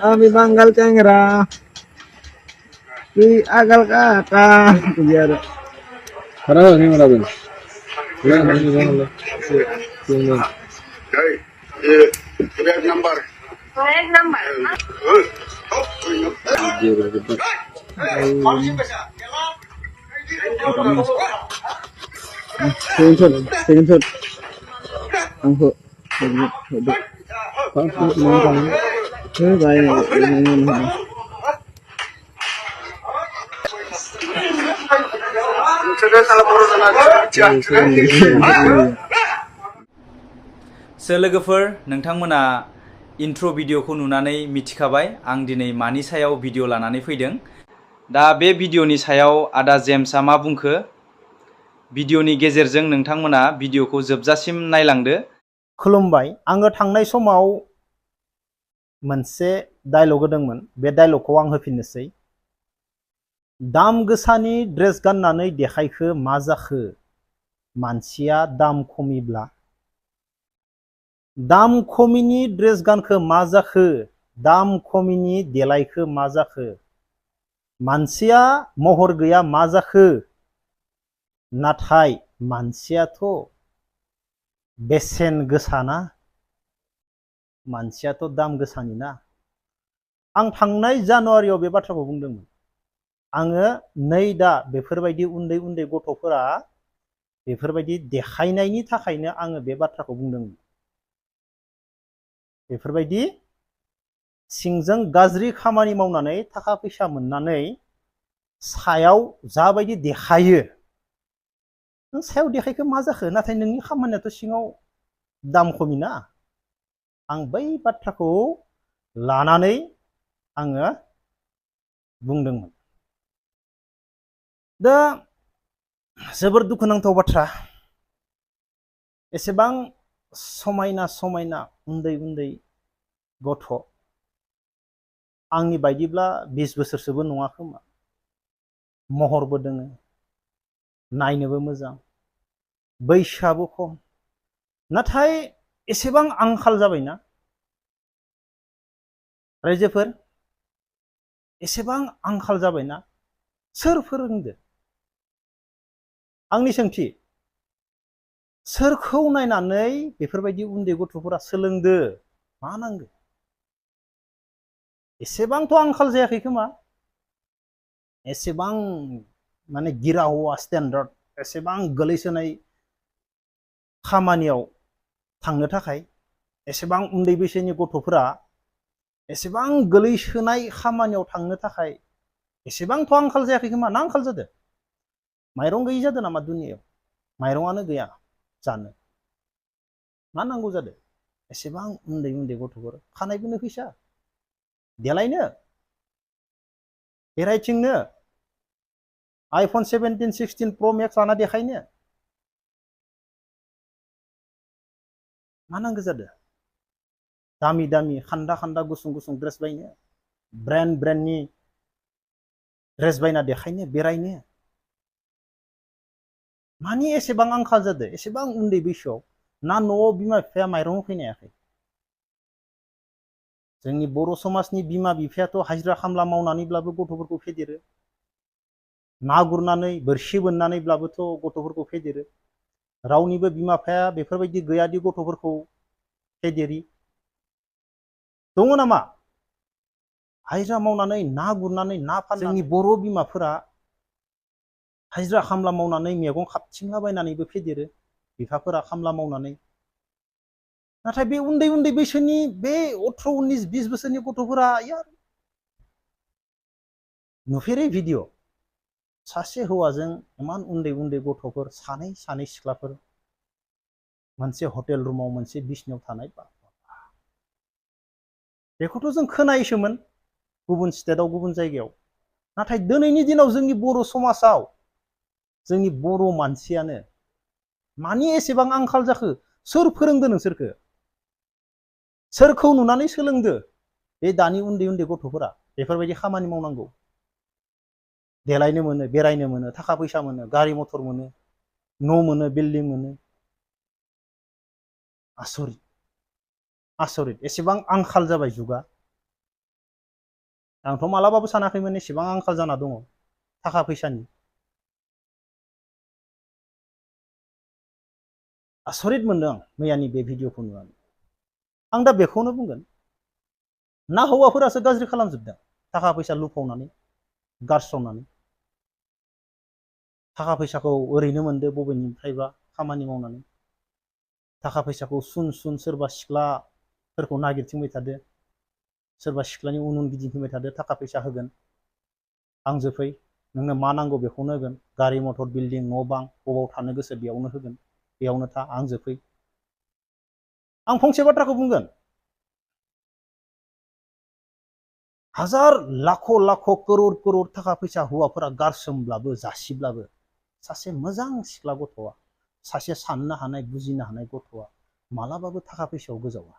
Abi Banggal Cengera, di agal kata, biar. Parah ni mana pun. Yang mana yang Allah. Yang Correct number. Correct number. Screenshot, angko, लोगोफोर नोंथांमोना इन्ट्र भिडिअखौ नुनानै मिथिखाबाय आं दिनै मानि सायाव भिडिअ लानानै फैदों। दा बे भिडिअनि सायाव आदा जेम्सआ मा बुंखो भिडिअनि गेजेरजों नोंथांमोना भिडिअखौ जोबजासिम नायलांदो। खुलुमबाय। आङो थांनाय समाव मोनसे डायलग होदोंमोन, बे डायलगखौ आं होफिननोसै। दाम गोसानि ड्रेस गाननानै देखायखो मा जाखो, मानसिया दाम खमिब्ला। दाम खमिनि ड्रेस गानखो मा जाखो, दाम खमिनि देलायखो मा जाखो, मानसिया महर गैया मा जाखो, नाथाय मानसियाथ' बेसेन गोसाना, मानसियाथ' दाम गोसानि ना। आं थांनाय जानुवारियाव बे बाथ्राखौ बुंदोंमोन। आङो नै दा बेफोरबायदि उन्दै उन्दै गथ'फोरा बेफोरबायदि देखायनायनि थाखायनो आङो बे बाथ्राखौ बुंदोंमोन। बेफोरबायदि सिंजों गाज्रि खामानि मावनानै थाखा फैसा मोननानै सायाव जाबायदि देखायो, नों सायाव देखायखो मा जाखो, नाथाय नोंनि खामानियाथ' सिङाव दाम खमि ना। आं बै बाथ्राखौ लानानै आङो बुंदोंमोन। दा जोबोर दुखुनांथाव बाथ्रा, एसेबां समायना समायना उन्दै उन्दै गथ', आंनि बायदिब्ला 20 बोसोरसोबो नङा खोमा, महरबो दोङो, नायनोबो मोजां, बैसोआबो खम, नाथाय एसेबां आंखाल जाबायना रायजोफोर, एसेबां आंखाल जाबायना। सोर फोरोंदो? आंनि सोंथि, सोरखौ नायनानै बेफोरबायदि उन्दै गथ'फोरा सोलोंदो? मा नांगौ? एसेबांथ' आंखाल जायाखै खोमा, एसेबां माने गिराहुवा स्टेन्डार्ड, एसेबां गोलैसोनाय खामानियाव थांनो थाखाय, एसेबां उन्दै बैसोनि गथ'फोरा एसेबां गोलैसोनाय खामानियाव थांनो थाखाय एसेबांथ' आंखाल जायाखै खोमा, ना आंखाल जादों? माइरं गैयि जादों नामा दुनियायाव? माइरंआनो गैया जानो, मा नांगौ जादों? एसेबां उन्दै उन्दै गथ'फोर, खानायबोनो फैसा, देलायनो, बेरायथिंनो, आइफन 17, 16 प्र' मेक्स लाना देखायनो, मा नांगौ जादों? दामि दामि खान्दा खान्दा गुसुं गुसुं ड्रेस बायनो, ब्रेन्डनि ड्रेस बायना देखायनो, बेरायनो, मानि एसेबां आंखाल जादों? एसेबां उन्दै बैसोआव ना न'आव बिमा बिफाया माइरं होफैनो हायाखै? जोंनि बर' समाजनि बिमा बिफायाथ' हाजिरा खामला मावनानैब्लाबो गथ'फोरखौ फेदेरो, ना गुरनानै बोरसि बोननानैब्लाबोथ' गथ'फोरखौ फेदेरो। रावनिबो बिमा बिफाया बेफोरबायदि गैयादि गथ'फोरखौ फेदेरि दङ नामा? हाजिरा मावनानै ना गुरनानै ना फाननानै जोंनि बर' बिमाफोरा हाजिरा खामला मावनानै मैगं खाबथिंलाबायनानैबो फेदेरो, बिफाफोरा खामला मावनानै। नाथाय बे उन्दै उन्दै बैसोनि बे 18, 19, 20 बोसोरनि गथ'फोरा यार नुफेरै भिडिअ, सासे हौवाजों इमान उन्दै उन्दै गथ'फोर सानै सानै सिख्लाफोर मोनसे हटेल रुमाव मोनसे बिसनायाव थानाय, बेखौथ' जों खोनायोसोमोन गुबुन स्टेटआव गुबुन जायगायाव। नाथाय दिनैनि दिनाव जोंनि बर' समाजाव जोंनि बर' मानसियानो मानि एसेबां आंखाल जाखो? सोर फोरोंदो नोंसोरखो? सोरखौ नुनानै सोलोंदो बे दानि उन्दै उन्दै गथ'फोरा बेफोरबायदि खामानि मावनांगौ? देलायनो मोनो, बेरायनो मोनो, थाखा फैसा मोनो, गारि मथर मोनो, न' मोनो, बिल्डिं मोनो, आसरित। आसरित एसेबां आंखाल जाबाय जुगा आंथ' मालाबाबो सानाखैमोन एसेबां आंखाल जाना दङ थाखा फैसानि आसरित मोनदों आं मैयानि बे भिडिअखौ नुनानै आं दा बेखौनो बुंगोन ना हौवाफोरासो गाज्रि खालामजोबदों थाखा फैसा लुफावनानै गारस्रावनानै थाखा फैसाखौ ओरैनो मोनदो बबेनिफ्रायबा खामानि मावनानै थाखा फैसाखौ सुन सुन सोरबा सिख्लाफोरखौ नागिरथिंबाय थादो सोरबा सिख्लानि उन उन गिदिंथिंबाय थादो थाखा फैसा होगोन आंजो फै नोंनो मा नांगौ बेखौनो होगोन गारि मटर बिल्डिं न' बां बबाव थानो गोसो बेयावनो होगोन बेयावनो था आंजो फै आं फंसे बाथ्राखौ बुंगोन हाजार लाख' लाख' करोड़ करोड़ थाखा फैसा हौवाफोरा गारसोमब्लाबो जासिब्लाबो सासे मोजां सिख्ला गथ'आ सासे साननो हानाय बुजिनो हानाय गथ'आ मालाबाबो थाखा फैसायाव गोजावा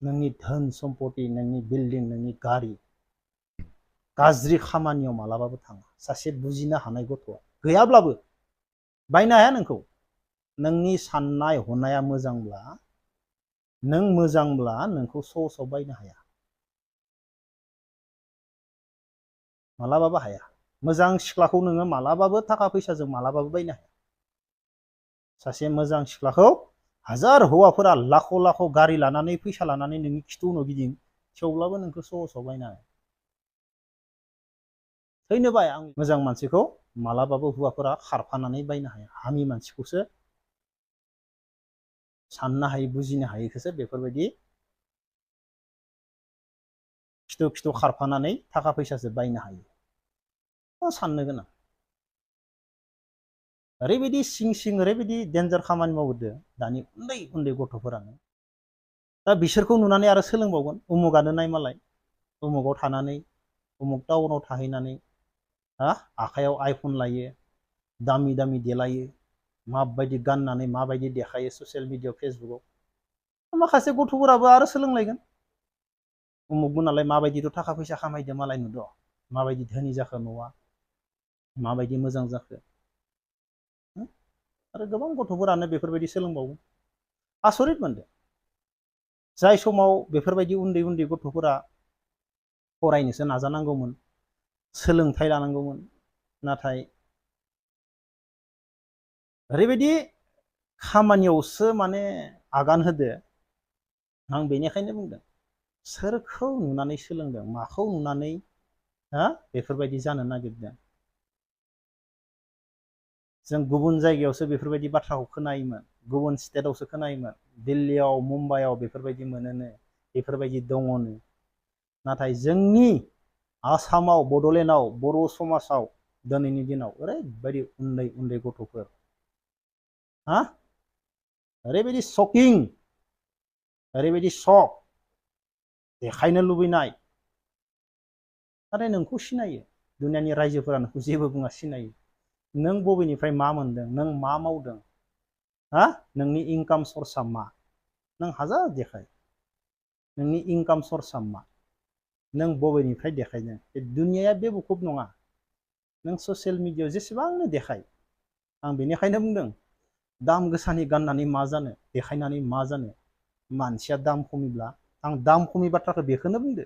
नोंनि धोन सम्पति नोंनि बिल्डिं नोंनि गारि गाज्रि खामानियाव मालाबाबो थाङा सासे बुजिनो हानाय गथ'आ गैयाब्लाबो बायनो हाया नोंखौ नोंनि साननाय हनाया मोजांब्ला नों मोजांब्ला नोंखौ सहसाव बायनो हाया मालाबाबो हाया मोजां सिख्लाखौ नोङो मालाबाबो थाखा फैसाजों मालाबाबो बायनो हाया सासे मोजां सिख्लाखौ हाजार हौवाफोरा लाख' लाख' गारि लानानै फैसा लानानै नोंनि खिथु उनाव गिदिं थेवब्लाबो नोंखौ सहसाव बायनो हाया थैनोबाय आं मोजां मानसिखौ मालाबाबो हौवाफोरा खारफानानै बायनो हाया हामि मानसिखौसो साननो हायै बुजिनो हायैखौसो बेफोरबायदि खिथु खिथु खारफानानै थाखा फैसासो बायनो हायो साननो गोनां ओरैबायदि सिं सिं ओरैबायदि डेन्जार खामानि मावदो दानि उन्दै उन्दै गथ'फोरानो दा बिसोरखौ नुनानै आरो सोलोंबावगोन उमुगानो नाय मालाय उमुगाव थानानै उमुग टाउनाव थाहैनानै आखायाव आइफन लायो दामि दामि देलायो माबायदि गाननानै माबायदि देखायो ससियेल मिडियायाव फेसबुकआव माखासे गथ'फोराबो आरो सोलोंलायगोन उमुग मोनालाय माबायदिथ' थाखा फैसा खामायदो मालाय नुदो माबायदि धोनि जाखो न'आ माबायदि मोजां जाखो आरो गोबां गथ'फोरानो बेफोरबायदि सोलोंबावो आसरित मोनदों जाय समाव बेफोरबायदि उन्दै उन्दै गथ'फोरा फरायनोसो नाजानांगौमोन सोलोंथाइ लानांगौमोन नाथाय ओरैबायदि खामानियावसो माने आगान होदो आं बेनिखायनो बुंदों सोरखौ नुनानै सोलोंदों माखौ नुनानै बेफोरबायदि जानो नागिरदों जों गुबुन जायगायावसो बेफोरबायदि बाथ्राखौ खोनायोमोन गुबुन स्टेटआवसो खोनायोमोन दिल्लीयाव मुम्बाइआव बेफोरबायदि मोनोनो बेफोरबायदि दङनो नाथाय जोंनि आसामाव बड'लेण्डआव बर' समाजाव दिनैनि दिनाव ओरैबायदि उन्दै उन्दै गथ'फोर ओरैबायदि शकिं ओरैबायदि शक देखायनो लुबैनाय नाथाय नोंखौ सिनायो दुनियानि रायजोफोरा नोंखौ जेबो बुङा सिनायो नों बबेनिफ्राय मा मोनदों नों मा मावदों नोंनि इनकाम सर्सआ मा नों हाजार देखाय नोंनि इनकाम सर्सआ मा नों बबेनिफ्राय देखायदों बे दुनियाया बे बुखुब नङा नों ससियेल मिडियायाव जेसेबांनो देखाय आं बेनिखायनो बुंदों दाम गोसानि गाननानै मा जानो देखायनानै मा जानो मानसिया दाम खमिब्ला आं दाम खमि बाथ्राखौ बेखौनो बुंदो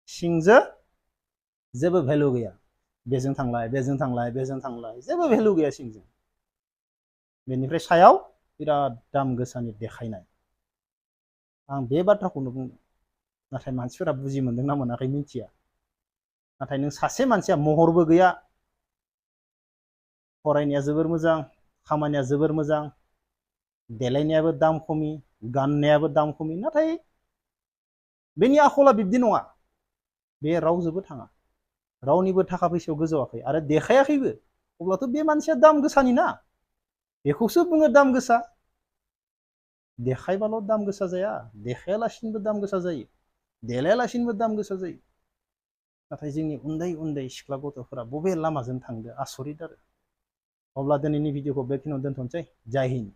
सिंजो जेबो भेलु गैया बेजों थांलाय बेजों थांलाय बेजों थांलाय जेबो भेलु गैया सिंजों बेनिफ्राय सायाव बिराद दाम गोसानि देखायनाय आं बे बाथ्राखौनो बुंदों नाथाय मानसिफोरा बुजि मोनदोंना मोनाखै मिथिया नाथाय नों सासे मानसिया महरबो गैया फरायनाया जोबोर मोजां खामानिया जोबोर मोजां देलायनायाबो दाम खमि गाननायाबो दाम खमि नाथाय बेनि आखला बिब्दि नङा बे रावजोंबो थाङा रावनिबो थाखा फैसायाव गोजौआखै आरो देखायाखैबो अब्लाथ' बे मानसिया दाम गोसानि ना बेखौसो बुङो दाम गोसा देखायबाल' दाम गोसा जाया देखायालासिनोबो दाम गोसा जायो देलायालासिनोबो दाम गोसा जायो नाथाय जोंनि उन्दै उन्दै सिख्ला गथ'फोरा बबे लामाजों थांदो आसरित आरो अब्ला दिनैनि भिडिअखौ बेखिनियाव दोनथ'नोसै जय हिन्द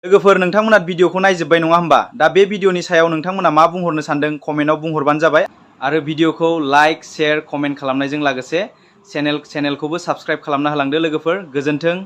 लोगोफोर नोंथांमोना भिडिअखौ नायजोब्बाय नङा होमबा दा बे भिडिअनि सायाव नोंथांमोना मा बुंहरनो सानदों कमेन्टआव बुंहरबानो जाबाय आरो भिडिअखौ लाइक शेयार कमेन्ट खालामनायजों लोगोसे चेनेलखौबो साबस्क्राइब खालामना होलांदो लोगोफोर गोजोन्थों।